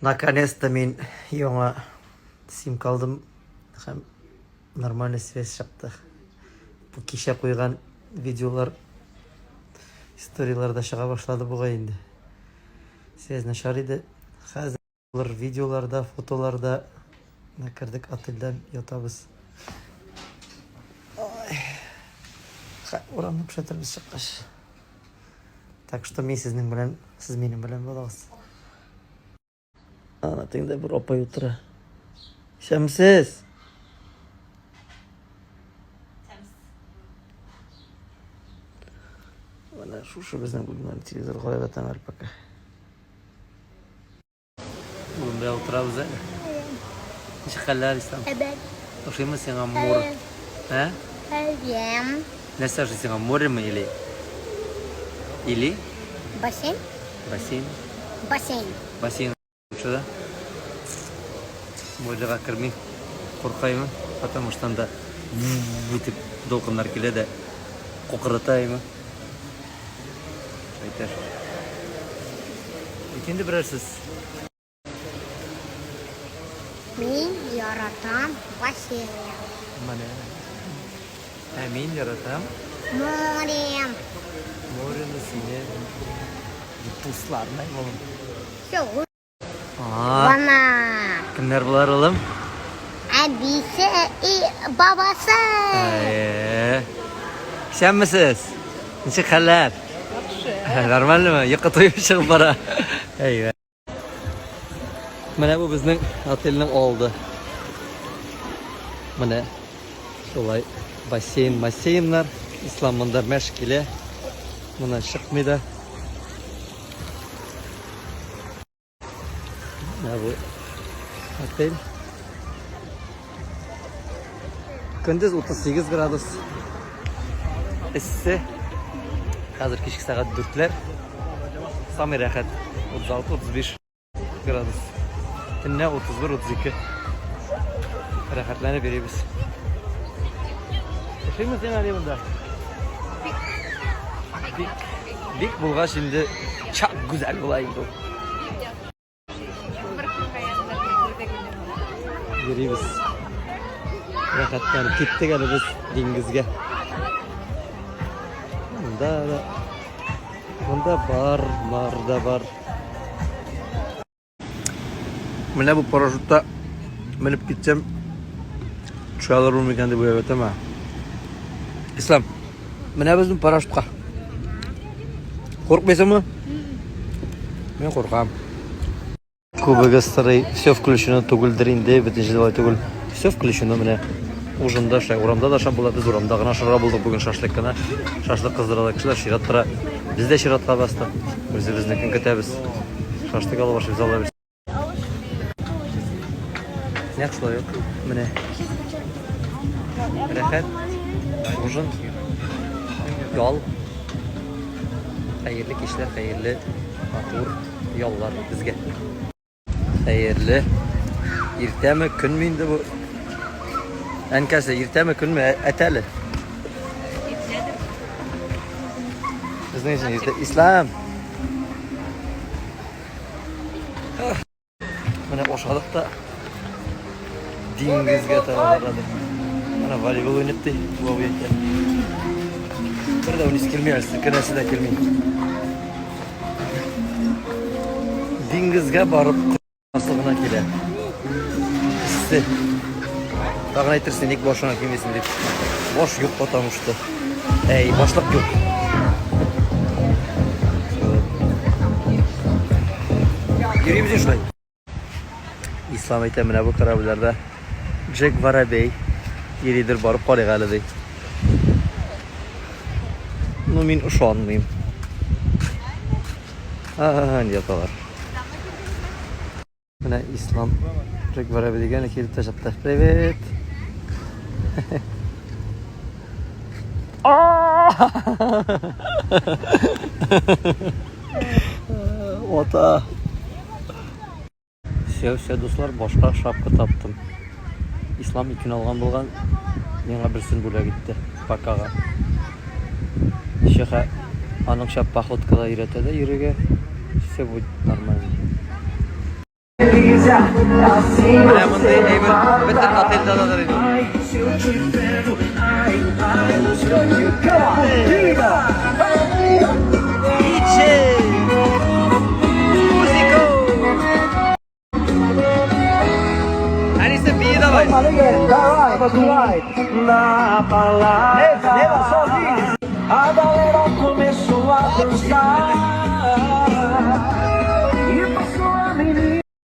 Наконец-то мин яңа симка алдым һәм нормальный связь чыкты. Бу кичә куйган видеолар историяләрдә чыга башлады бугай инде. Связь начар иде. Хәзер видеоларда, фотоларда менә кердек отельдән ятабыз. Ой. Урамны күрсәтербез чыккач. Так что мин сезнең белән, сез минем белән булыгыз. Ана тегендә бер апай утыра. Исәнмесез? Менә шушы безнең бүлмәне телевизор карап ятам әле пока. Бүген белән утырабыз әле. Ничек хәлләр, Ислам? Әбәт. Ошыймы сиңа мор? Ә? Әйем. Нәрсә ошый сиңа, моремы или? Или? Бассейн. Бассейн. Бассейн. Бассейн лучше, да? Моряга керми куркаймы, потому что анда итеп дулкыннар килә дә кукырыта име. Әйтә шул. Әйт инде берәр сүз. Мин яратам бассейн. Менә. Ә мин яратам. Море. Морены сине дусларны улым. Все. Вана. Кемнәр болар, улым? Әбисе и бабасы. Әйе. Исәнмесез? Ничек хәлләр? Яхшы. Нормальныймы? Йокы туеп чыгып бара. Әйбәт. Менә бу безнең отельнең алды. Менә шулай бассейн, бассейннар. Ислам монда мәш килә. Моннан чыкмый да. Менә бу отель. Көндез 38 градус. Эссе. Хәзер кичке сәгать 4-ләр. Самый рәхәт 36-35 градус. Төнлә 31-32. Рәхәтләнеп йөрибез. Ошыймы сиңа әле монда? Бик. Бик булгач инде чак гүзәл була инде ул. Йөрибез. Рәхәтләнеп киттек әле без диңгезгә. Монда да монда бар, бар да бар. Менә бу парашютта менеп китсәм, төшә алырмын микән дип уйлап ятам. Ислам, менә безнең парашютка. Куркмыйсыңмы? Мин куркам. Күбегез сорый, все включено түгелдер инде, бөтен җирдә алай түгел. Все включено менә. Ужинда шулай, урамда да ашап була, без урамда гына ашарга булдык бүген шашлык кына. Шашлык кыздыралар, кешеләр чират тора. Без дә чиратка бастык. Үзебезнекен көтәбез. Шашлык алып ашыйбыз, Алла бирсә. Нәкъ шулай ук. Менә. Рәхәт. Ужин. Ял. Хәерле кичләр, хәерле матур яллар безгә. Хәерле иртәме, көнме инде бу? Әнкәсе, иртәме, көнме? Әтәле. Безнең өчен иртә. Ислам! Менә ашадык та диңгезгә таба барадык. Менә волейбол уйныйк ди, бу абый әйтә. Бер дә уйныйсы килми әле, селкенәсе дә килми. Диңгезгә барып коенасы гына килә. Эссе. Тагын әйтерсең, ник башыңа кимисең дип. Баш юк, потому что. Әй, башлык юк. Йөрибез инде шулай. Ислам әйтә, менә бу корабльләрдә Джек Воробей йөридер, барып карыйк әле ди. Ну, мин ышанмыйм. Ага, яталар. Менә Ислам Джек Воробей дигәне килеп тә чыкты. Привет! Ота. Все, все, дуслар, башка шапка таптым. Ислам икене алган булган, миңа берсен бүләк итте. Покага. Чеха аның шәп походкада өйрәтә дә йөрергә. Все будет нормально. Менә мондый әйбер бөтен отельдә дә бар инде. Диджей! Музыка! Әнисе бии давай. Na balada, a galera começou a dançar.